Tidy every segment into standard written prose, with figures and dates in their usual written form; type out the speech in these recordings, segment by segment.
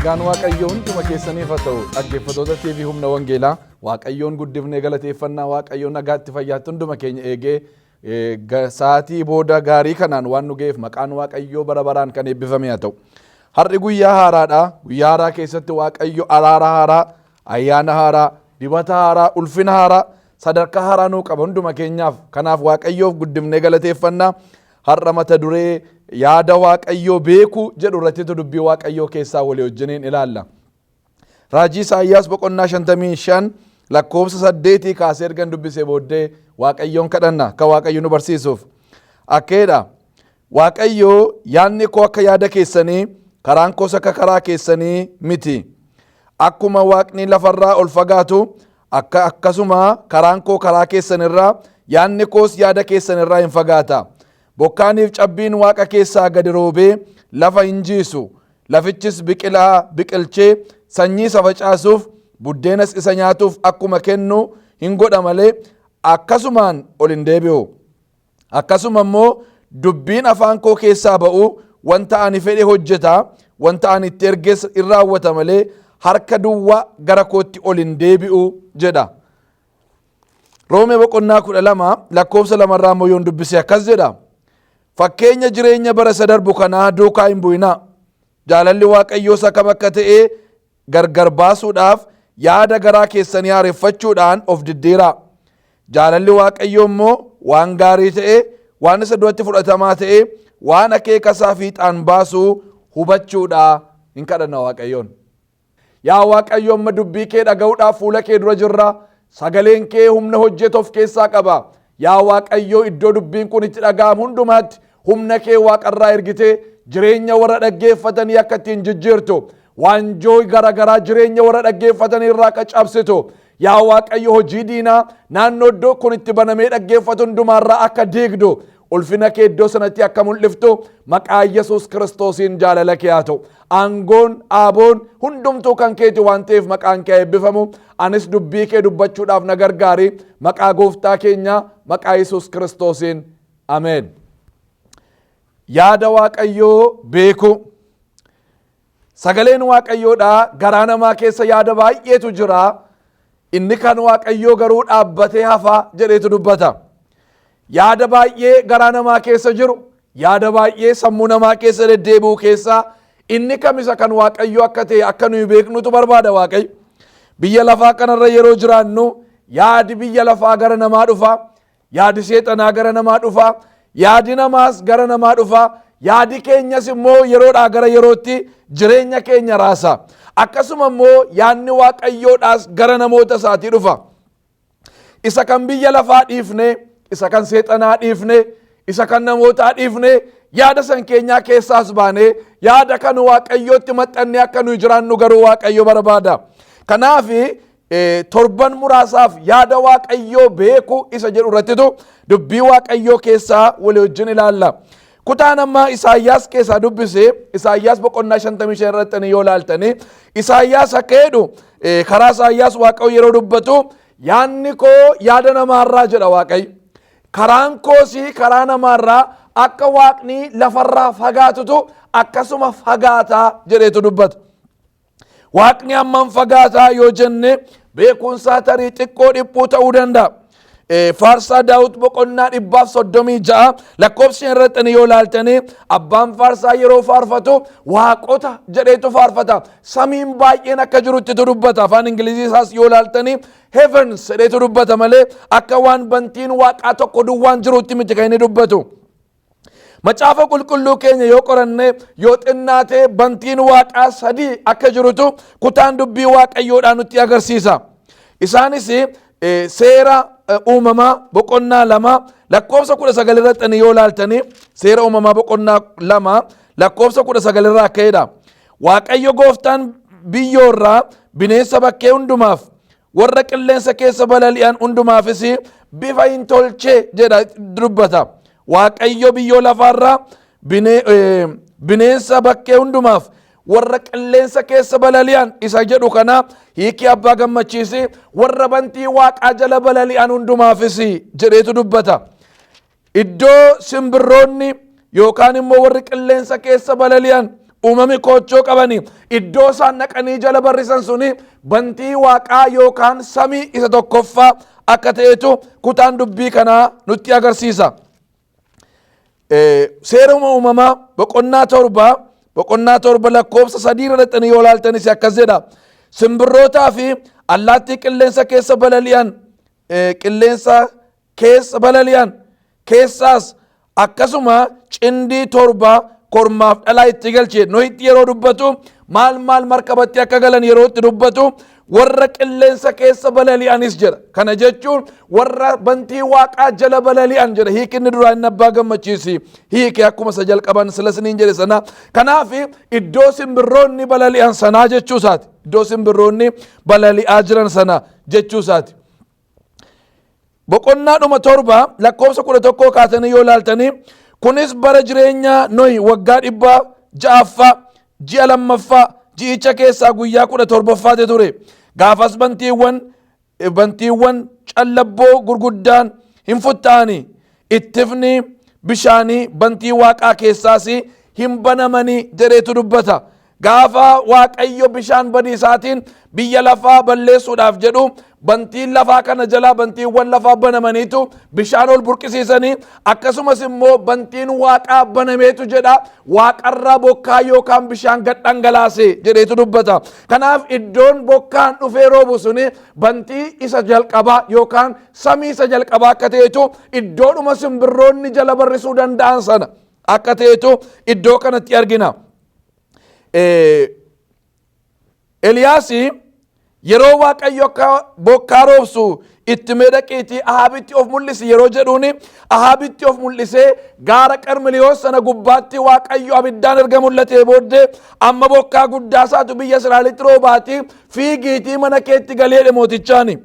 Nagaan Waaqayyoo hunduma keessaniif haa ta'u. Dhaggeeffattoota TV Humna Wangeelaa, Waaqayyoon guddifnee galateeffannaa. Waaqayyoon nagaatti fayyaatti hunduma keenya eegee sa'aatii booda gaarii kanaan waan nu ga'eef maqaan Waaqayyoo bara baraan kan eebbifame haa ta'u. Har'i guyyaa haaraadha. Guyyaa haaraa keessatti Waaqayyo araara haaraa, ayyaana haaraa, dibata haaraa, ulfina haaraa, sadarkaa haaraa nuu qaba hunduma keenyaaf. Kanaaf Waaqayyoof guddifnee galateeffannaa. Har'a mata duree yaada Waaqayyoo beekuu jedhu irrattitu dubbii Waaqayyoo keessaa walii wajjiniin ilaalla. Raajii Isaayyaas boqonnaa 55 lakkoofsa 8 kaasee ergan dubbisee booddee Waaqayyoon kadhanna akka Waaqayyo nu barsiisuuf. Akka jedha Waaqayyo, yaadni koo akka yaada keessanii, karaan koos akka karaa keessanii miti. Akkuma Waaqni lafarraa ol fagaatu akka akkasuma karaan koo karaa keessan irraa, yaadni koos yaada keessan irraa hin fagaata. Bokkaaniif cabbiin Waaqa keessaa gadi roobee lafa hin jiisu. Lafichis biqilaa biqilchee sanyii isa facaasuuf, buddeenas isa nyaatuuf akkuma kennu hin godha malee akkasumaan ol hin deebi'u. Akkasuma immoo dubbiin afaan koo keessaa ba'u wanta ani fedhe hojjeta, wanta ani itti erges in raawwata malee harka duwwaa gara kootti ol hin deebi'u jedha. Roomee boqonnaa 12 lakkoofsa lamarraa immoo yoon dubbise akkas jedha. Fakkeenya jireenya bara isa darbu kanaa duukaa hin bu'inaa. Jaalalli Waaqayyoos akkam akka ta'e gargar baasuudhaaf yaada garaa keessanii haareffachuudhaan of diddiiraa. Jaalalli Waaqayyoo immoo waan gaarii ta'e, waan isa duratti fudhatamaa ta'e, waan akeeka isaa fiixaan baasu hubachuudha. Hin kadhanna Waaqayyoon. Yaa Waaqayyo, amma dubbii kee dhaga'uudhaaf fuula kee dura jirra. Sagaleen kee humna hojjetu of keessaa qaba. Yaa Waaqayyo, iddoo dubbiin kun itti dhaga'amu hundumaatti humna kee waaqarraa ergitee jireenya warra dhaggeeffatanii akka ittiin jijjiirtu, waanjoo garaagaraa jireenya warra dhaggeeffatanii irraa akka cabsitu, yaa Waaqayyo, hojii diinaa naannoo iddoo kun itti banamee dhaggeeffatu hundumaarraa akka diigdu, ulfina kee iddoo sanatti akka mul'iftu, maqaa Yesuus Kiristoosiin jaalala kee haa ta'u. Aangoon, aaboon hundumtuu kan keeti waan ta'eef maqaan kee eebbifamu. Anis dubbii kee dubbachuudhaaf na gargaari. Maqaa gooftaa keenya maqaa Yesuus Kiristoosiin. Ameen. Yaada Waaqayyoo beekuu. Sagaleen Waaqayyoodha. Garaa namaa keessa yaada baay'eetu jira. Inni kan Waaqayyoo garuu dhaabbatee hafa jedheetu dubbata. Yaada baay'ee garaa namaa keessa jiru, yaada baay'ee sammuu namaa keessa deddeebi'u keessaa inni kamisa kan Waaqayyoo akka ta'e akka nuyi beeknutu barbaada Waaqayyo. Biyya lafaa kanarra yeroo jiraannu yaadi biyya lafaa gara namaa dhufa. Yaadi seexanaa gara namaa dhufa. Yaadi namaas gara namaa dhufa. Yaadi keenyas immoo yeroodhaa gara yerootti jireenya keenya raasa. Akkasuma immoo yaadni Waaqayyoodhaas gara namoota isaatii dhufa. Isa kan biyya lafaa dhiifne, isa kan seexanaa dhiifne, isa kan namootaa dhiifne, yaada san keenyaa keessaas baanee yaada kan Waaqayyootti maxxannee akka nuyi jiraannu garuu Waaqayyo barbaada. Kanaaf torban muraasaaf yaada Waaqayyoo beekuu isa jedhu irrattitu dubbii Waaqayyoo keessaa walii wajjin ilaalla. Kutaan amma Isaayyaas keessaa dubbise, Isaayyaas boqonnaa 55 irratti yoo ilaaltani, Isaayyaas akka jedhu, karaa Isaayyaas Waaqayyo yeroo dubbatu, yaadni koo yaada namaarraa jedha Waaqayyo. Karaan koos karaa namaarraa, akka Waaqni lafarraa fagaatutu akkasuma fagaataa jedheetu dubbata. Waaqni hammam fagaataa yoo jenne, beekumsaa tarii xiqqoo dhiphuu ta'uu danda'a. Faarsaa Daawit boqonnaa 136 lakkoofsa irratti yoo ilaaltanii, abbaan faarsaa yeroo faarfatu waaqota jedheetu faarfata. Samiin baay'een akka jiruttitu dubbata. Afaan Ingilizii isaas yoo ilaaltanii heavens jedheetu dubbata malee akka waan bantiin waaqaa tokko duwwaan jirutti miti kan inni dubbatu. Macaafa Qulqulluu keenya yoo qoranne, yoo xinnaatee bantiin waaqaa sadii akka jirutu kutaan dubbii Waaqayyoodhaan nutti agarsiisa. Isaanis Seera Uumamaa boqonnaa 2 lakkoofsa 19 irratti yoo ilaaltanii, Seera Uumamaa boqonnaa 2 lakkoofsa 19 irraa akka jedha. Waaqayyo gooftaan biyyoorraa bineensa bakkee hundumaaf, warra qilleensa keessa balali'an hundumaafis bifa hin tolchee jedha dubbata. Waaqayyo biyyoo lafaarraa bineensa bakkee hundumaaf, warra qilleensa keessa balali'an isa jedhu kana hiikii abbaa gammachiisi warra bantii waaqaa jala balali'an hundumaafis jedheetu dubbata. Iddoo simbirroonni yookaan immoo warri qilleensa keessa balali'an Uumami koochoo qabani iddoo isaan dhaqanii jala barrisan suni bantii waaqaa yookaan samii isa tokkoffaa akka ta'etu kutaan dubbii kanaa nutti agarsiisa. Seeruma uumamaa boqonnaa 7 lakkoofsa 3 irra dhaqxanii yoo ilaaltanis akkas jedha. Simbirrootaa fi allaattii qilleensa keessa balali'an keessaas akkasuma cindii 7 kormaaf dhalaa itti galche. Nohitti yeroo dubbatu, maal maal markabatti akka galan yeroo itti dubbatu, warra qilleensa keessa balali'anis jedha. Kana jechuun warra bantii waaqaa jala balali'an jedha. Hiikinni duraa inni abbaa gammachiisi hiike akkuma isa jalqaban sila siniin jedhe sana. Kanaaf iddoo simbirroonni balali'an sanaa jechuu isaati. Iddoo simbirroonni balali'aa jiran sana jechuu isaati. Boqonnaa dhuma 7 lakkoofsa 11 kaasanii yoo ilaaltanii, kunis bara jireenya Nohi waggaa 600ffaa, ji'a lammaffaa, ji'icha keessaa guyyaa 17ffaati ture. Gaafas bantiiwwan callabboo gurguddaan hin futta'anii, ittifni bishaanii bantii waaqaa keessaas hin banamanii jedheetu dubbata. Gaafa Waaqayyo bishaan badiisaatiin biyya lafaa balleessuudhaaf jedhu, bantiin lafaa kana jalaa bantiiwwan lafaa banamaniitu bishaan ol burqisiisanii, akkasumas immoo bantiin waaqaa banameetu jedha, waaqarraa bokkaa yookaan bishaan gad dhangalaase jedheetu dubbata. Kanaaf iddoon bokkaan dhufee roobu suni bantii isa jalqabaa yookaan samii isa jalqabaa akka ta'etu, iddoodhuma simbirroonni jala barrisuu danda'an sana akka ta'etu iddoo kanatti argina. Eliyaasi yeroo Waaqayyo akka bokkaa roobsu itti mee, "Dhaqiitii Ahaabitti of mul'isi" yeroo jedhuuni, Ahaabitti of mul'isee gaara Qarmeliyoos sana gubbaatti Waaqayyo abiddaan erga mul'atee booddee, "Amma bokkaa guddaa isaatu biyya Israa'elitti roobaati, fiigiitii mana keetti galeedhe" mootichaani.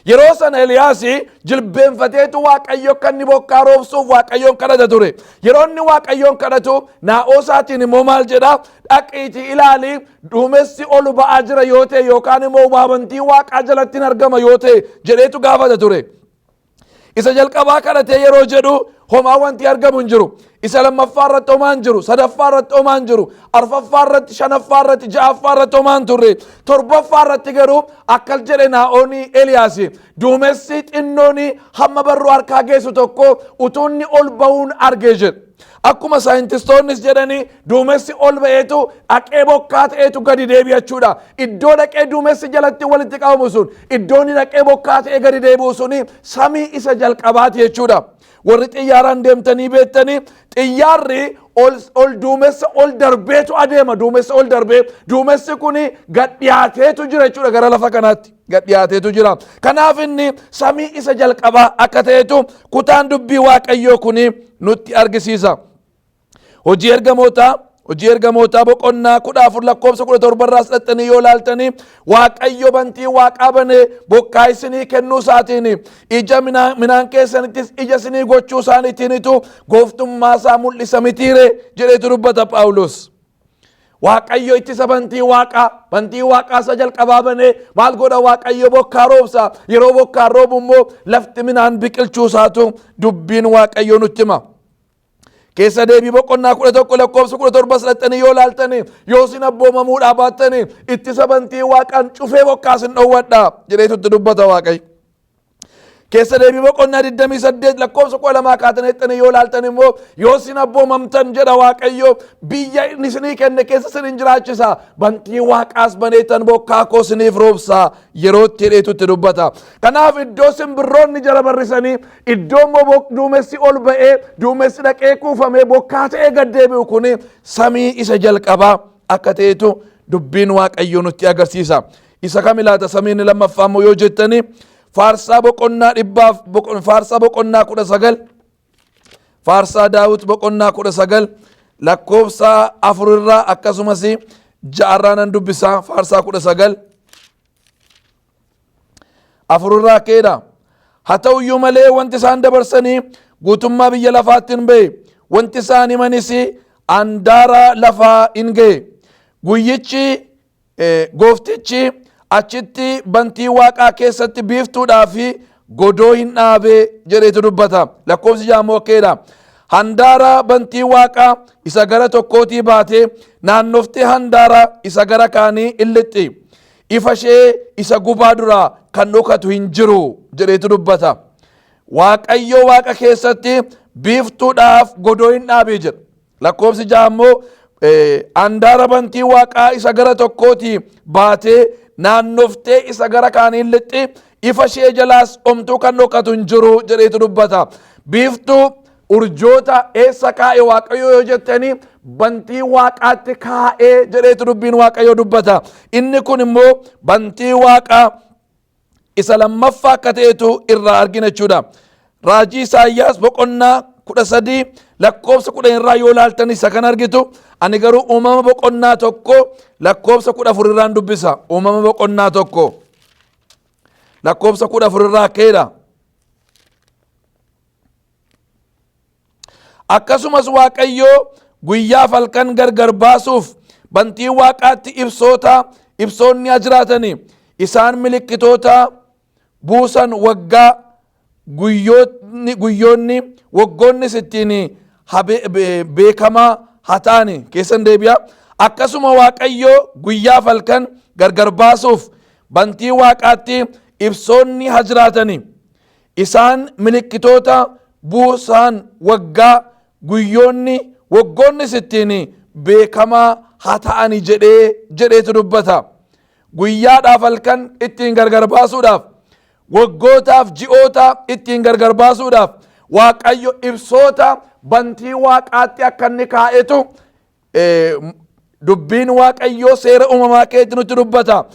Yeroo sana Eliyaas jilbeenfateetu Waaqayyo akka inni bokkaa roobsuuf Waaqayyoon kadhata ture. Yeroo inni Waaqayyoon kadhatu, naa'oo isaatiin immoo maal jedha? "Dhaqiitii ilaali, duumessi ol ba'aa jira yoo ta'e yookaan immoo bantii waaqaa jalatti hin argama yoo ta'e" jedheetu gaafata ture. Isa jalqabaa kadhatee yeroo jedhu homaa wanti argamu hin jiru. Isa lammaffaa irratti homaa hin jiru. Sadaffaa irratti homaa hin jiru. Arfaffaa irratti, shanaffaa irratti, ja'affaa irratti homaa hin turre. Torbaffaa irratti garuu akkas jedhe naa'oonii Eliyaasi. "Duumessi xinnoon hamma barruu harkaa geessu tokko utuu inni ol ba'uun argee" jedhe. Akkuma saayintistoonnis jedhanii, duumessi ol ba'eetu dhaqee bokkaa ta'eetu gadi deebi'achuudha. Iddoo dhaqee duumessi jalatti walitti qabamu sun, iddoo inni dhaqee bokkaa ta'ee gadi deebi'u suni samii isa jalqabaati jechuudha. Warri xiyyaaraan deemtanii beektanii, xiyyaarri ol duumessa ol darbeetu adeema. Duumessa ol darbee, duumessi kun gad dhiyaateetu jira jechuudha, gara lafa kanaatti gad dhiyaateetu jira. Kanaaf inni samii isa jalqabaa akka ta'etu kutaan dubbii Waaqayyoo kun nutti argisiisa. Hojii Ergamootaa boqonnaa 14 lakkoofsa 17 irraas dhaxxanii yoo laaltanii, Waaqayyo bantii waaqaa banee bokkaa isinii kennuu isaatiin, ija minaan keessanittis ija isinii gochuu isaaniitiinitu gooftummaa isaa mul'isa mitiire jedheetu dubbata Phaawulos. Waaqayyo ittisa bantii waaqaa isa jalqabaa banee maal godha? Waaqayyo bokkaa roobsa. Yeroo bokkaan roobu immoo lafti minaan biqilchuu isaatu dubbiin Waaqayyo nutti hima. Keessa Deebii boqonnaa 11 lakkoofsa 17 dhaxxanii yoo laaltanii, "Yoo isin abboomamuudhaa baattanii, ittisa bantii waaqaan cufee bokkaa isin dhowwadha" jedheetu itti dubbata Waaqayyo. Keessa Deebii boqonnaa 28 lakkoofsa 12 kaatanii dhaxxanii yoo laaltan immoo, "Yoo isin abboomamtan," jedha Waaqayyo, "biyya inni isinii kenne keessa isin hin jiraachisa, bantii waaqaas baneetan bokkaa koo isiniif roobsa" yeroo itti jedheetu itti dubbata. Kanaaf iddoo simbirroonni jala barrisanii, iddoo immoo duumessi ol ba'ee, duumessi dhaqee kuufamee bokkaa ta'ee gad deebi'u kun samii isa jalqabaa akka ta'etu dubbiin Waaqayyoo nutti agarsiisa. Isa kam laata samiin lammaffaa immoo yoo jettanii, Faarsaa boqonnaa 19, Faarsaa Daawit boqonnaa 19 lakkoofsa 4rraa akkasumas 6rraa nan dubbisaa. Faarsaa 19 4rraa keedha. Haa ta'uyyuu malee wanti isaan dabarsanii guutummaa biyya lafaatti hin ba'e, wanti isaan himanis andaara lafaa hin ga'e. Guyyichi gooftichi achitti bantii waaqaa keessatti biiftuudhaa fi godoo hin dhaabee jedheetu dubbata. Lakkoofsi 6 immoo akkeedha. Handaara bantii waaqaa isa gara tokkootii baatee naannoftee handaara isa gara kaanii illixxi. Ifa ishee isa gubaa duraa kan dhokatu hin jiru jedheetu dubbata. Waaqayyo waaqa keessatti biiftuudhaaf godoo hin dhaabee jedha. Lakkoofsi 6 immoo handaara bantii waaqaa isa gara tokkootii baatee naannoftee isa gara kaaniin lixxi, ifa ishee jalaas omtuu kan dhokatu hin jiru jedheetu dubbata. Biiftuu, urjoota eessa kaa'e Waaqayyo yoo jettanii, bantii waaqaatti kaa'ee jedheetu dubbiin Waaqayyo dubbata. Inni kun immoo bantii waaqaa isa lammaffaa akka ta'etu irraa argina jechuudha. Raajii Isaayyaas boqonnaa 13 lakkoofsa 10 irraa yoo ilaaltan isa kan argitu. Ani garuu Uumama boqonnaa 1 lakkoofsa 14 irraan dubbisa. Uumama boqonnaa 1 lakkoofsa 14 irraa akkeedha. Akkasumas Waaqayyoo guyyaaf halkan gargar baasuuf bantii waaqaatti ibsoota ibsoonni haa jiraatanii, isaan milikkitoota buusan waggaa guyyoonni waggoonnis ittiin haa beekamaa haa ta'ani. Keessan deebi'a. Akkasuma Waaqayyoo guyyaaf halkan gargar baasuuf bantii waaqaatti ibsoonni haa jiraatanii, isaan milikkitoota buusaan waggaa guyyoonni waggoonnis ittiin beekamaa haa ta'ani jedheetu dubbata. Guyyaadhaaf halkan ittiin gargar baasuudhaaf, waggootaaf ji'oota ittiin gargar baasuudhaaf Waaqayyo ibsoota bantii waaqaatti akka inni kaa'etu dubbiin Waaqayyoo seera uumamaa keetti nutti dubbata.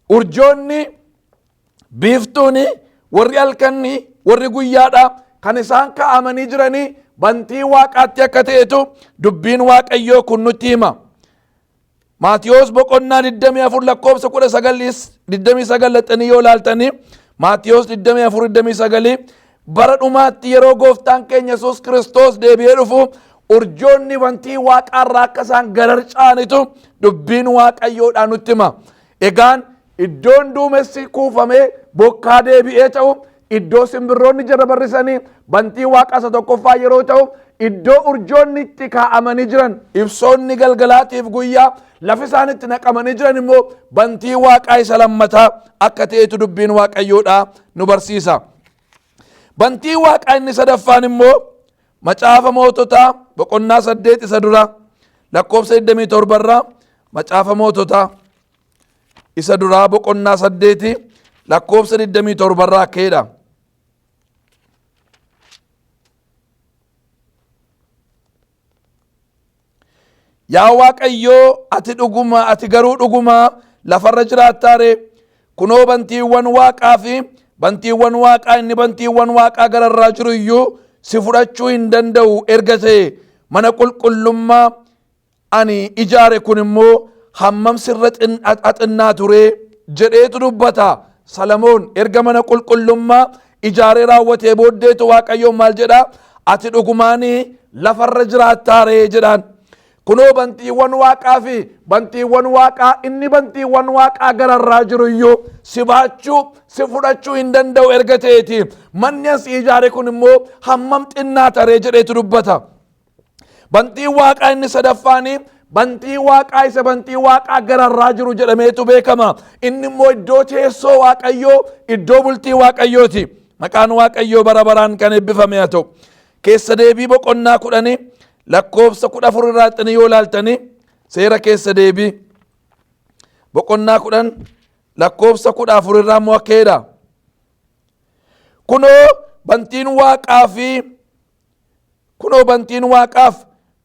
Urjoonni, biiftuuni, warri halkanni, warri guyyaadha kan isaan kaa'amanii jiranii bantii waaqaatti akka ta'etu dubbiin Waaqayyoo kun nutti hima. Maatiyoos boqonnaa 24 lakkoofsa 19 29 laxanii yoo ilaaltanii, Maatiyoos 24 29, bara dhumaatti yeroo gooftaan keenya Yesuus Kiristoos deebi'ee dhufu urjoonni bantii waaqaarraa akka isaan gararcaanitu dubbiin Waaqayyoodhaan nutti hima. Egaan iddoon duumessi kuufamee bokkaa deebi'ee ta'u, iddoo simbirroonni jala barrisanii bantii waaqaa isa tokkoffaa yeroo ta'u, iddoo urjoonni itti kaa'amanii jiran, ibsoonni galgalaatiif guyyaa lafi isaan itti naqamanii jiran immoo bantii waaqaa isa lammataa akka ta'etu dubbiin Waaqayyoodhaa nu barsiisa. Bantii waaqaa inni sadaffaan immoo Macaafa Moototaa boqonnaa 8 isa dura lakkoofsa 27 irraa, Macaafa Moototaa isa duraa boqonnaa 8 lakkoofsa 27 irraa akkeedha. Yaa Waaqayyoo, ati dhuguma, ati garuu dhuguma lafarra jiraattaare? Kunoo, bantiiwwan waaqaa fi bantiiwwan waaqaa inni bantiiwwan waaqaa gararraa jiru iyyuu si fudhachuu hin danda'u erga ta'e, mana qulqullummaa ani ijaare kun immoo hammam sirra xinnaa ture jedheetu dubbata. Salamoon erga mana qulqullummaa ijaaree raawwatee booddeetu Waaqayyoon maal jedha? Ati dhugumaan lafarra jiraattaaree jedhaan. Kunoo, bantiiwwan waaqaa fi bantiiwwan waaqaa inni bantiiwwan waaqaa gararraa jiru iyyuu si baachuu, si fudhachuu hin danda'u erga ta'eeti, manni as ijaare kun immoo hammam xinnaa taree jedheetu dubbata. Bantiin waaqaa inni sadaffaanii bantii waaqaa isa bantii waaqaa gararraa jiru jedhameetu beekama. Inni immoo iddoo teessoo Waaqayyoo, iddoo bultii Waaqayyooti. Maqaan Waaqayyoo bara baraan kan eebbifame haa ta'u. Keessa Deebii boqonnaa 10 lakkoofsa 14 irraa xinii yoo ilaaltanii, seera Keessa Deebii boqonnaa 10 lakkoofsa 14 irraa immoo akka jedha. Kunoo, bantiin waaqaaf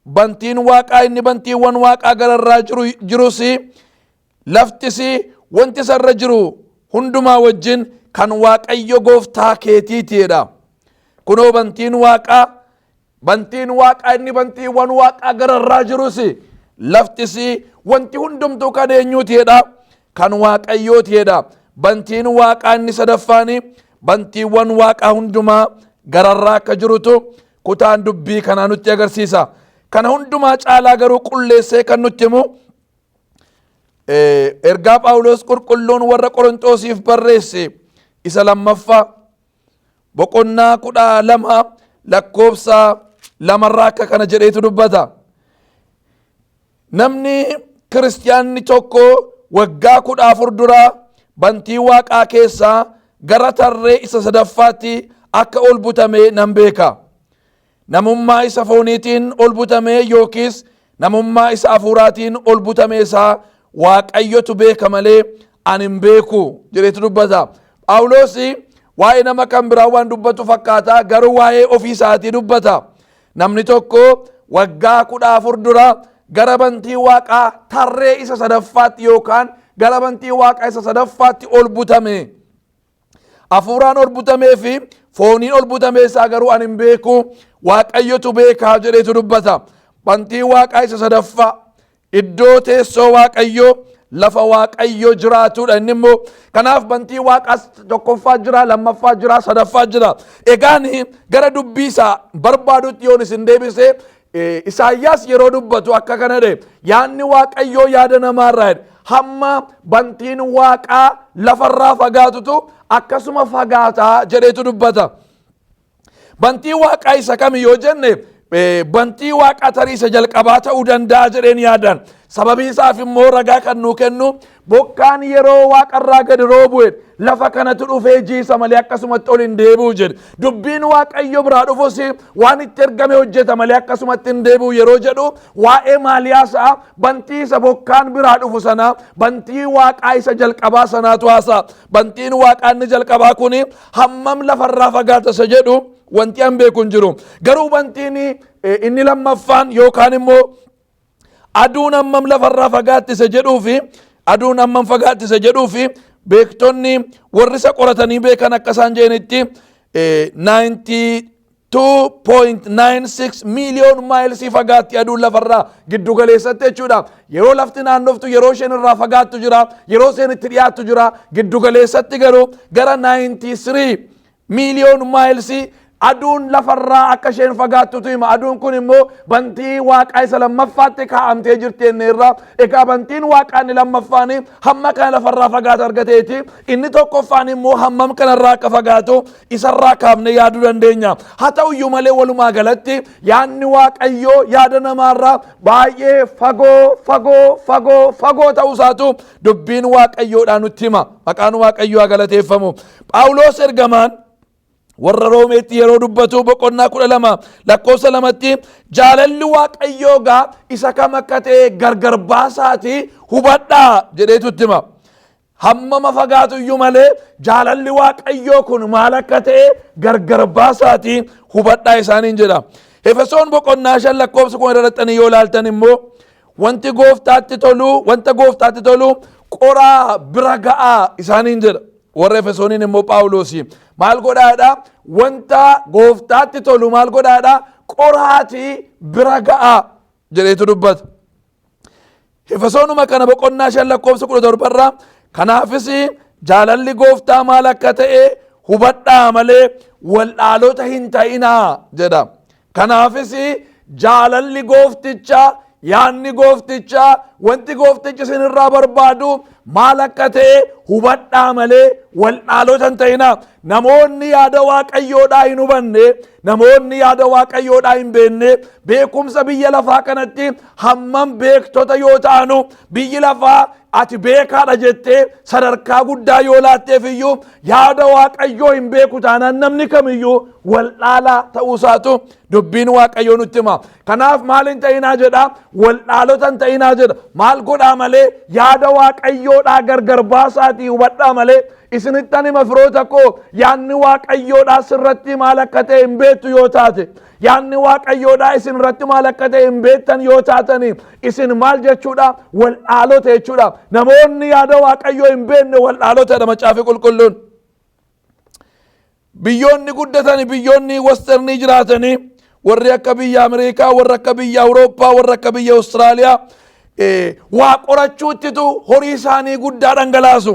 bantiin waaqaa inni bantiiwwan waaqaa gararraa jiru jirus, laftis wanti isarra jiru hundumaa wajjin kan Waaqayyo gooftaa keetiiti jedha. Kunoo, bantiin waaqaa inni bantiiwwan waaqaa gararraa jirus, laftis wanti hundumtuu kan eenyuuti jedha? Kan Waaqayyooti jedha. Bantiin waaqaa inni sadaffaani bantiiwwan waaqaa hundumaa gararraa akka jirutu kutaan dubbii kanaa nutti agarsiisa. Kana hundumaa caalaa garuu qulleessee kan nutti himu ergaa Phaawulos qulqulluun warra Qoronxoosiif barreesse isa lammaffaa boqonnaa 12 lakkoofsa 2rraa akka kana jedheetu dubbata. Namni kiristiyaanni tokko waggaa 14 dura bantii waaqaa keessaa gara tarree isa sadaffaatti akka ol butame nan beeka. Namummaa isa fooniitiin ol butame yookiis namummaa isa hafuuraatiin ol butame isaa Waaqayyotu beeka malee ani hin beeku jedheetu dubbata. Phaawulos waa'ee nama kan biraa waan dubbatu fakkaata, garuu waa'ee ofii isaatii dubbata. Namni tokko waggaa 14 dura gara bantii waaqaa tarree isa sadaffaatti yookaan gara bantii waaqaa isa sadaffaatti ol butame. Hafuuraan ol butamee fi fooniin ol butamee isaa garuu ani hin beeku, Waaqayyotu beekaa jedheetu dubbata. Bantii waaqaa isa sadaffaa iddoo teessoo Waaqayyoo, lafa Waaqayyo jiraatudha inni immoo. Kanaaf bantii waaqaa tokkoffaa jira, lammaffaa jira, sadaffaa jira. Egaan gara dubbii isaa barbaadutti yoon isin deebise, Isaayyaas yeroo dubbatu akka kana jedhe: yaadni Waaqayyoo yaada namaarraa jedhe. Hamma bantiin waaqaa lafarraa fagaatutu akkasuma fagaataa jedheetu dubbata. Bantii waaqaa isa kami yoo jenne, bantii waaqaa tarii isa jalqabaa ta'uu danda'a jedheen yaadan. Sababii isaaf immoo ragaa kan nuu kennu, bokkaan yeroo waaqarraa gadi roobu lafa kanatu dhufee jiisa malee akkasumatti ol hin deebi'u jedhe. Dubbiin Waaqayyo biraa dhufus waan itti ergame hojjeta malee akkasumatti hin deebi'u yeroo jedhu, waa'ee maalii haasa'a? Bantii isa bokkaan biraa dhufu sana, bantii waaqaa isa jalqabaa sanaatu haasa'a. Bantiin waaqaa inni jalqabaa kun hammam lafarraa fagaata isa jedhu wanti an beeku hin jiru. Garuu bantiin inni lammaffaan yookaan immoo aduun hammam lafarraa fagaatti isa jedhuu fi aduun hammam fagaatti isa jedhuu fi beektonni warri isa qoratanii beekan akka isaan jedhanitti 92.96 miiliyoon maayilsii fagaatti aduun lafarraa giddu galeessatti jechuudha. Yeroo lafti naannoftu yeroo isheen irraa fagaattu jira, yeroo isheen itti dhiyaattu jira. Giddu galeessatti garuu gara 93 miiliyoon maayilsii aduun lafarraa akka isheen fagaattutu hima. Aduun kun immoo bantii waaqaa isa lammaffaatti kaa'amtee jirti jenneerra. Egaa bantiin waaqaa inni lammaffaan hamma kana lafarraa fagaatu argateeti. Inni tokkoffaan immoo hammam kanarraa akka fagaatu isarraa kaafnee yaaduu dandeenya. Haa ta'uyyuu malee, walumaa galatti yaadni Waaqayyoo yaada namaarraa baay'ee fagoo, fagoo, fagoo, fagoo ta'uusaatu dubbiin Waaqayyoodhaan nutti hima. Maqaan Waaqayyoo haa galateeffamu. Phaawulos ergamaan warra Roomeetti yeroo dubbatu boqonnaa 12 lakkoofsa 2tti, jaalalli Waaqayyoo gaa isa kam akka ta'e gargar baasaati hubadhaa jedheetu itti hima. Hammama fagaatu iyyuu malee jaalalli Waaqayyoo kun maal akka ta'e gargar baasaati hubadhaa isaaniin jedha. Efesoon boqonnaa 5 lakkoofsa 10 irratti yoo ilaaltan immoo, wanti gooftaatti tolu, wanta gooftaatti tolu qoraa bira ga'aa isaaniin jedha. Warra Efesooniin immoo Phaawulosi maal godhaadha? Wanta gooftaatti tolu maal godhaadha? Qoraatii bira ga'aa jedheetu dubbata. Efesoonuma kana boqonnaa 5 lakkoofsa 17rraa, kanaafis jaalalli gooftaa maal akka ta'e hubadhaa malee waldhaalota hin ta'inaa jedha. Kanaafis jaalalli gooftichaa, yaadni gooftichaa, wanti gooftichi isinirraa barbaadu maal akka ta'e hubadhaa malee waldhaalota hin ta'inaa. Namoonni yaada Waaqayyoodhaa hin hubanne, namoonni yaada Waaqayyoodhaa hin beekne, beekumsa biyya lafaa kanatti hammam beektota yoo ta'anu, biyyi lafaa ati beekaadha jettee sadarkaa guddaa yoo laatteef iyyuu, yaada Waaqayyoo hin beeku taanaan namni kamiyyuu waldhaalaa ta'uusaatu dubbiin Waaqayyoo nutti hima. Kanaaf maal hin ta'inaa jedha? Waldhaalota hin ta'inaa jedha. Maal godhaa malee? Yaada Waaqayyoodhaa gargar baasaatii hubadhaa malee. Isinittan hima, firoota koo, yaadni Waaqayyoodhaa sirratti maal akka ta'e hin beektu yoo taate, yaadni Waaqayyoodhaa isin irratti maal akka ta'e hin beektan yoo taatani, isin maal jechuudha? Waldhaalota jechuudha. Namoonni yaada Waaqayyoo hin beekne waldhaalotadha Macaafi Qulqulluun. Biyyoonni guddatani, biyyoonni westernii jiraatanii, warri akka biyya Ameerikaa, warri akka biyya Awurooppaa, warri akka biyya Awustiraaliyaa waa qorachuuttitu horii isaanii guddaa dhangalaasu.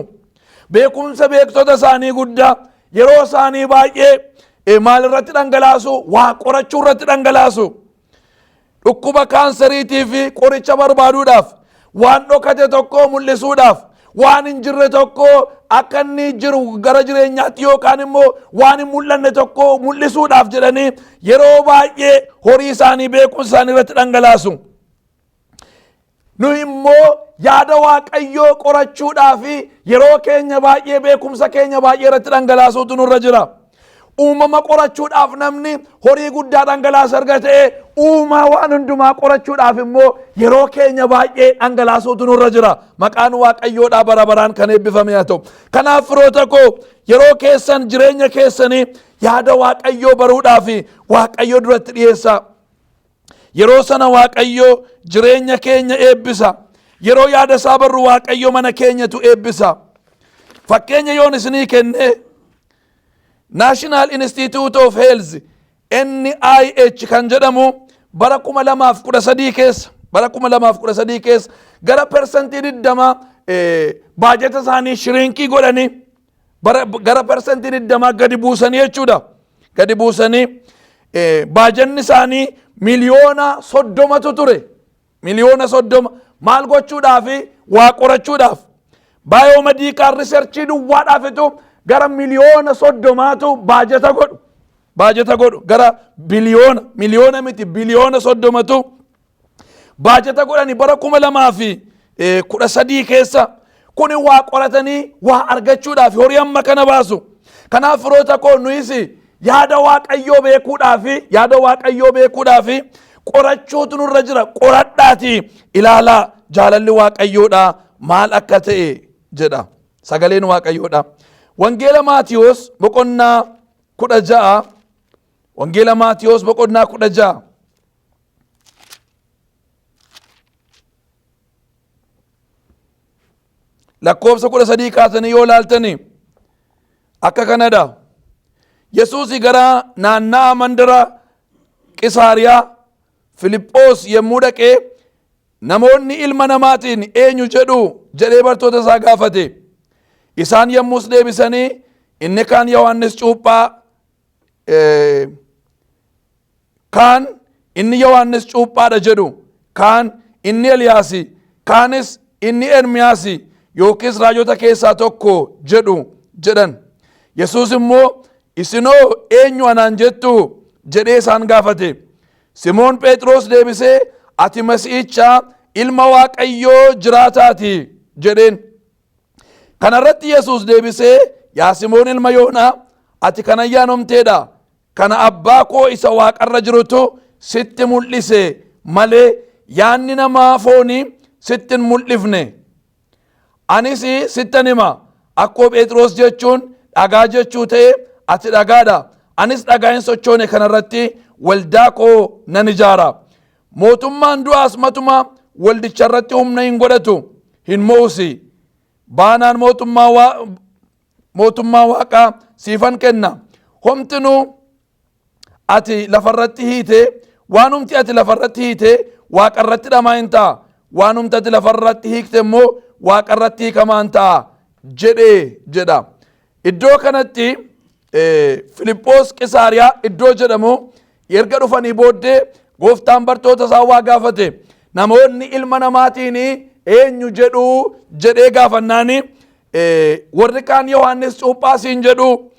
Beekumsa beektota isaanii guddaa, yeroo isaanii baay'ee maal irratti dhangalaasu? Waa qorachuu irratti dhangalaasu. Dhukkuba kaanseriitii fi qoricha barbaaduudhaaf, waan dhokate tokko mul'isuudhaaf, waan hin jirre tokko akka inni jiru gara jireenyaatti yookaan immoo waan hin mul'anne tokko mul'isuudhaaf jedhanii yeroo baay'ee horii isaanii beekumsa isaanii irratti dhangalaasu. Nu immoo yaada Waaqayyoo qorachuudhaaf yeroo keenya baay'ee, beekumsa keenya baay'ee irratti dhangalaasuutu nurra jira. Uumama qorachuudhaaf namni horii guddaa dhangalaasa erga ta'e, uumaa waan hundumaa qorachuudhaaf immoo yeroo keenya baay'ee dhangalaasuutu nurra jira. Maqaan Waaqayyoodhaa bara baraan kan eebbifame haa ta'u. Kanaaf firoota koo, yeroo keessan, jireenya keessanii yaada Waaqayyoo baruudhaaf Waaqayyoo duratti dhiyeessaa. Yeroo sana Waaqayyoo jireenya keenya eebbisa. Yeroo yaada isaa barru Waaqayyo mana keenyatu eebbisa. Fakkeenya yoon isinii kenne, National Institute of Health, NIH kan jedhamu, bara 2013 keessa, bara 2013 keessa gara 20% baajeta isaanii shrink godhanii, bara gara 20% gadi buusanii jechuudha. Gadi buusanii baajanni isaanii 30 miliyoonatu ture. 30 miliyoona maal gochuudhaaf? Waa qorachuudhaaf. Biomedical research duwwaadhaafitu gara 30 miliyoonatu baajata godhu. Baajata godhu gara biliyoona, miliyoona miti, 30 biliyoonatu baajata godhani bara 2013 keessa. Kuni waa qoratanii waa argachuudhaaf horii amma kana baasu. Kanaaf firoota koo, nuyis yaada Waaqayyoo beekuudhaaf, yaada Waaqayyoo beekuudhaaf qorachuutu nurra jira. Qoradhaati ilaalaa jaalalli Waaqayyoodha maal akka ta'e jedha sagaleen Waaqayyoodha. Wangeela Maatiyoos boqonnaa 16, Wangeela Maatiyoos boqonnaa 16 lakkoofsa 13 kaasanii yoo laaltani akka kanadha. Yesuus gara naanna'a mandara Qisaariyaa Filiphoos yommuu dhaqee, "Namoonni ilma namaatiin eenyu jedhu?" jedhee bartoota isaa gaafate. Isaan yommus deebisanii, "Inni kaan Yohaannis Cuuphaa, kaan inni Yohaannis Cuuphaadha jedhu, kaan inni Eliyaasi, kaanis inni Ermiyaasi yookiis raajota keessaa tokko jedhu" jedhan. Yesuus immoo, "Isinoo eenyu anaan jettu?" jedhee isaan gaafate. Simoon Phexros deebisee, "Ati Masiihicha, ilma Waaqayyoo jiraataati" jedheen. Kanarratti Yesuus deebisee, "Yaa Simoon ilma Yoonaa, ati kan ayyaanomteedha. Kana abbaa koo isa waaqarra jirutu sitti mul'ise malee yaanni namaa foonii sitti hin mul'ifne. Anis sittan hima, akkoo Phexros jechuun dhagaa jechuu ta'e, ati dhagaadha. Anis dhagaa hin sochoone kanarratti waldaa koo nan ijaara. Mootummaan du'aas matuma waldicha irratti humna hin godhatu, hin mo'usi. Baanaan mootummaa waaqaa siifan kenna. Homtinuu ati lafarratti hiite, waanumti ati lafarratti hiite waaqarratti dhamaa hin ta'a. Waanumti ati lafarratti hiikte immoo waaqarratti hiikamaa hin ta'a" jedhee jedha. Iddoo kanatti Filiphoos Qisaariyaa iddoo jedhamu erga dhufanii booddee gooftaan bartoota isaa waa gaafate. "Namoonni ilma namaatiin eenyu jedhu?" jedhee gaafannaani, warri kaan Yohaannis Cuuphaa siin jedhu,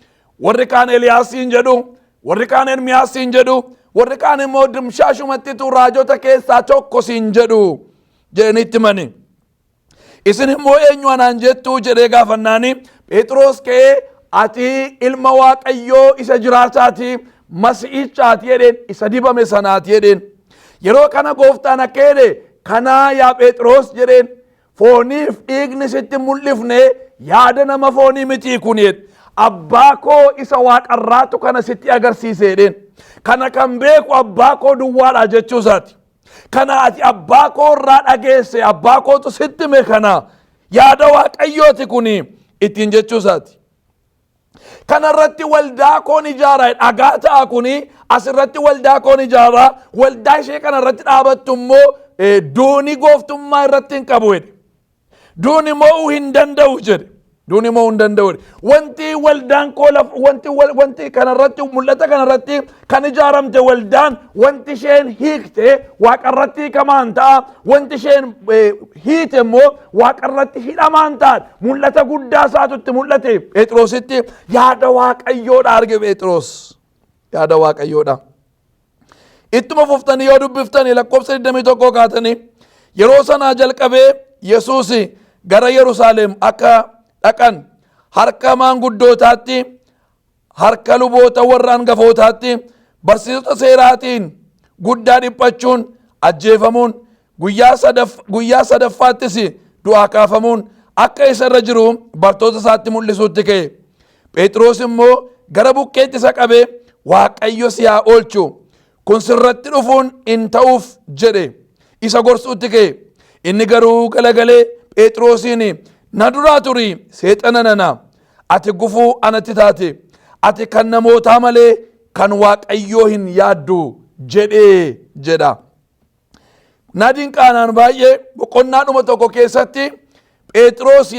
warri kaan Eliyaas siin jedhu, warri kaan Ermiyaas siin jedhu, warri kaan immoo dimshaashumattitu raajota keessaa tokko siin jedhu jedhanii itti himani. "Isin immoo eenyu anaan jettu?" jedhee gaafannaani, Phexros ka'ee, "Ati ilma Waaqayyoo isa jiraataati, Masiihichaati" jedheen, isa dibame sanaati jedheen. Yeroo kana gooftaan akka jedhe, "Kanaa yaa Phexros," jedheen, "fooniif dhiigni sitti mul'ifne, yaada nama foonii mitii kun," jedhe. "Abbaa koo isa waaqarraatu kana sitti agarsiise" jedheen. Kana kan beeku abbaa koo duwwaadha jechuu isaati. Kana ati abbaa koo irraa dhageesse, abbaa kootu sitti hime, kana yaada Waaqayyooti kun ittiin jechuu isaati. Kanarratti waldaa koon ijaara, dhagaa ta'a kuni, asirratti waldaa koon ijaara, waldaa ishee kanarratti dhaabattu immoo duuni gooftummaa irratti hin qabu jedhe. Duuni mo'uu hin danda'u jedhe. Duuni mo'uu hin danda'u. Wanti waldaan koo laf wanti wanti kanarratti mul'ata kanarratti kan ijaaramte waldaan wanti isheen hiikte waaqarratti hiikamaan ta'a. Wanti isheen hiite immoo waaqarratti hidhamaan ta'a. Mul'ata guddaa isaatu itti mul'ate Phexrositti yaada Waaqayyoodha arge Phexros. Yaada Waaqayyoodha. Ittuma fuftanii yoo dubbiftanii lakkoofsa 21 kaatanii yeroo sanaa jalqabee Yesuus gara Yerusaalem akka dhaqan harka maanguddootaatti, harka luboota warra hangafootaatti, barsiisota seeraatiin guddaa dhiphachuun, ajjeefamuun, guyyaa sadaffaattis du'aa kaafamuun akka isa irra jiru bartoota isaatti mul'isuutti ka'e. Phexros immoo gara bukkeetti isa qabee, "Waaqayyo si haa oolchu, kun sirratti dhufuun hin ta'uuf," jedhe isa gorsuutti ka'e. Inni garuu galagalee Phexrosiin, "Na duraa turi, seexana nana, ati gufuu anatti taate, ati kan namootaa malee kan Waaqayyoo hin yaaddu," jedhee jedha. Na dinqaanaan baay'ee boqonnaa dhuma tokko keessatti Phexros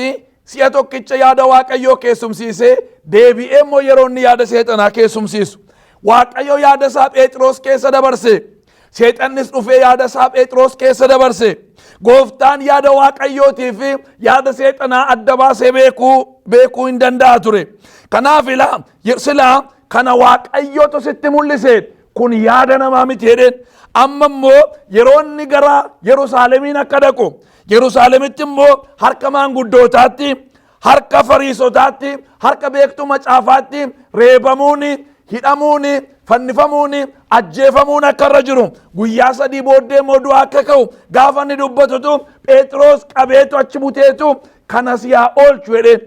si'a tokkicha yaada Waaqayyoo keessumsiisee deebi'ee immoo yeroo inni yaada seexanaa keessumsiisu. Waaqayyo yaada isaa Phexros keessa dabarse. Seexannis dhufee yaada isaa Phexros keessa dabarse. Gooftaan yaada Waaqayyootii fi yaada seexanaa adda baasee beekuu hin danda'a ture. Kanaaf ilaa silaa kana Waaqayyotu sitti mul'ise, kun yaada namaa miti jedheen. Amma immoo yeroo inni gara Yerusaalemiin akka dhaqu, Yerusaalemitti immoo harka maanguddootaatti, harka Fariisotaatti, harka beektuu macaafaatti reebamuun, hidhamuun, fannifamuun, ajjeefamuun akka irra jiru, guyyaa 3 booddee immoo du'aa akka ka'u gaafa inni dubbatutu Phexros qabeetu achi buteetu kanas yaa oolchu jedheen.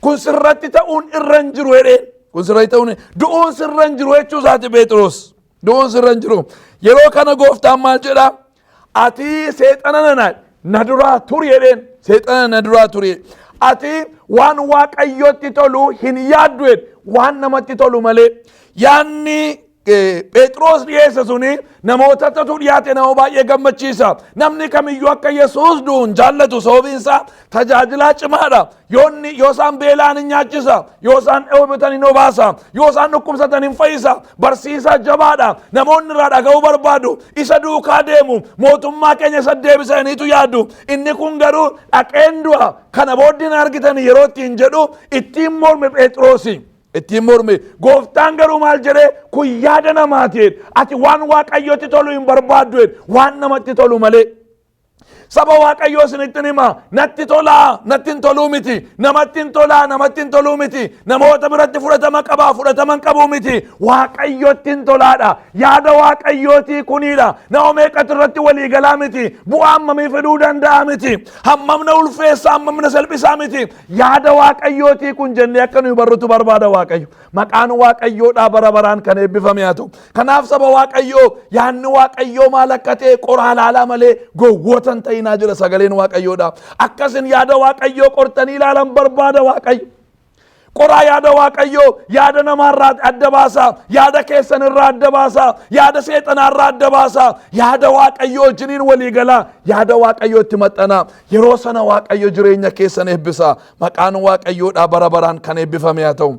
Kun sirratti ta'uun irra hin jiru jedheen. Kun sirratti ta'uun, du'uun sirra hin jiru jechuu isaati Phexros. Du'uun sirra hin jiru. Yeroo kana Gooftaan maal jedhaa? "Ati seexana nana, na duraa turi," jedheen. "Seexana, na duraa turi. Ati waan Waaqayyotti tolu hin yaaddu jedhe, waan namatti tolu malee." Yaanni Phexros dhiyeesse suni namootatu dhiyaate nama baay'ee gammachiisa. Namni kamiyyuu akka Yesuus du'u hin jaallatu, sababiin isaa tajaajilaa cimaadha. Yoonni yoo isaan beela'an hin nyaachisa, yoo isaan dheebotan hin obaasa, yoo isaan dhukkubsatan hin fayyisa. Barsiisaa jabaadha. Namoonni irraa dhaga'uu barbaadu. Isa duukaa deemu. Mootummaa keenya isa deebisaniitu yaadu. Inni kun garuu dhaqeen du'a. Kana booddee argitan yeroo ittiin jedhu ittiin morme Phexrosi. Ittiin morme. Gooftaan garuu maal jedhee? "Kun yaada namaati, ati waan Waaqayyotti tolu hin barbaaddu, waan namatti tolu malee." Saba Waaqayyoo isinitti hima, natti tolaa natti hin toluu miti, namatti hin tolaa namatti hin toluu miti, namoota biratti fudhatama qabaa fudhatama hin qabuu miti, Waaqayyotti hin tolaadha. Yaada Waaqayyootii kuniidha. Nama meeqatu irratti walii galaa miti, bu'aa hammamii fiduu danda'a miti, hammam na ulfeessa hammam na salphisaa miti, yaada Waaqayyootii kun jennee akka nuyi barrutu barbaada Waaqayyo. Maqaan Waaqayyoodhaa bara baraan kan eebbifame haa ta'u. Kanaaf saba Waaqayyoo, yaadni Waaqayyoo maal akka ta'e qoraa ilaalaa malee gowwoota hin ta'inaa jira sagaleen Waaqayyoodha. Akkasin yaada Waaqayyoo qortanii ilaalan barbaada Waaqayyo. Qoraa yaada Waaqayyoo, yaada namaarraa adda baasaa, yaada keessanirraa adda baasaa, yaada seexanaarraa adda baasaa, yaada Waaqayyoo wajjiniin walii galaa, yaada Waaqayyootti maxxanaa. Yeroo sana Waaqayyo jireenya keessan eebbisa. Maqaan Waaqayyoodhaa bara baraan kan eebbifame haa ta'u.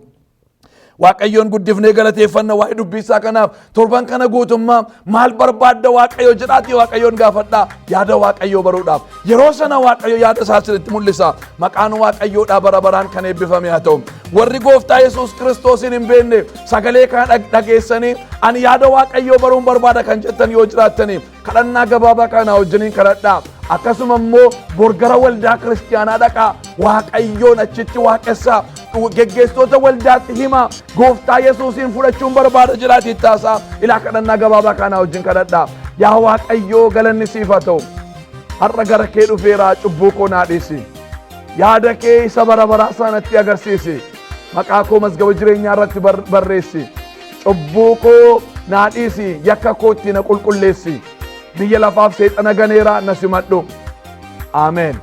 Waaqayyoon guddifnee galateeffanna waa'ee dubbii isaa kanaaf. Torban kana guutummaa maal barbaadda Waaqayyo jedhaatii Waaqayyoon gaafadhaa, yaada Waaqayyoo baruudhaaf. Yeroo sana Waaqayyo yaada isaa isinitti mul'isa. Maqaan Waaqayyoodhaa bara baraan kan eebbifame haa ta'u. Warri Gooftaa Yesuus Kiristoosiin hin beekne, sagalee kana dhageessanii ani yaada Waaqayyoo baruun barbaada kan jettan yoo jiraattanii, kadhannaa gabaabaa kana wajjiniin kadhadhaa. Akkasuma immoo borgara waldaa kiristiyaanaa dhaqaa, Waaqayyoon achitti waaqessaa, geggeessitoota waldaatti himaa, Gooftaa Yesuusiin fudhachuun barbaada jedhaati itti haasaa. Ilaa, kadhannaa gabaabaa kana wajjin kadhadhaa. Yaa Waaqayyoo, galanni siif haa ta'u. Har'a gara kee dhufeeraa, cubbuu koo naa dhiisi. Yaada kee isa bara baraa sanatti agarsiisi. Maqaa koo mazgaba jireenyaa irratti barreessi. Cubbuu koo naa dhiisi, yakka kootti na qulqulleessi. Biyya lafaaf seexana ganeeraa, na simadhu. Ameen.